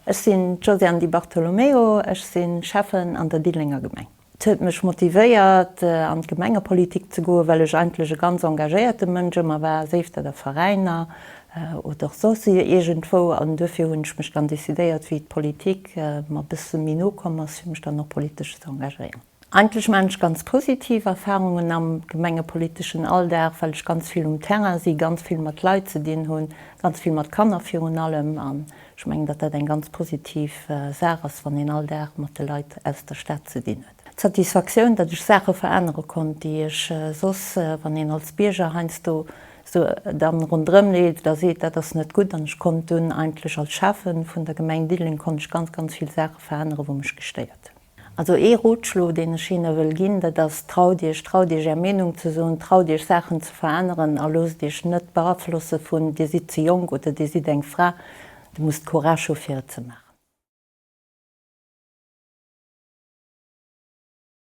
Ech sinn d'Josiane Di Bartolomeo, ech si Schäffen an der Diddelenger Gemeng. Et huet mech motivéiert an d'Gemengepolitik ze goen, well ech eigentlech e ganz engagéierte Mënsch ëmmer war, séif dat a Veräiner oder och soss iergendwou. An duerfir hunn ech mech dann decidéiert, wéi d'Politik mer e bësse méi no komm ass, fir mech dann och politesch ze engagéieren. Eigentlech maachen ech ganz positiv Erfahrungen am gemengepoliteschen Alldag, well ech ganz vill um Terrain si, ganz vill mat Leit ze dinn hunn, ganz vill mat Kanner virun allem. An ech mengen, datt dat eng ganz positiv Saach ass, wann een all Dag mat de Leit aus der Stad ze dinn huet. D'Satisfaktioun, datt ech Saache verännere konnt, déi ech soss, wann een als Bierger heiansdo sou dann ronderëm leeft a seet, dat ass net gutt, an ech konnt dunn eigentlech als Schäffen vun der Gemeng Diddeleng konnt ech ganz, ganz vill Saache verännere wou mech gestéiert hunn. Also ee Rotschlo, deen ech hinne wëll ginn, dat ass, Traut Iech, traut Iech Är Meenung ze soen, traut Iech Saachen ze veränneren a loosst Iech net beaflosse vun, Dir sidd ze jonk oder Dir sidd eng Fra. Dir musst Courage hu fir et ze maachen.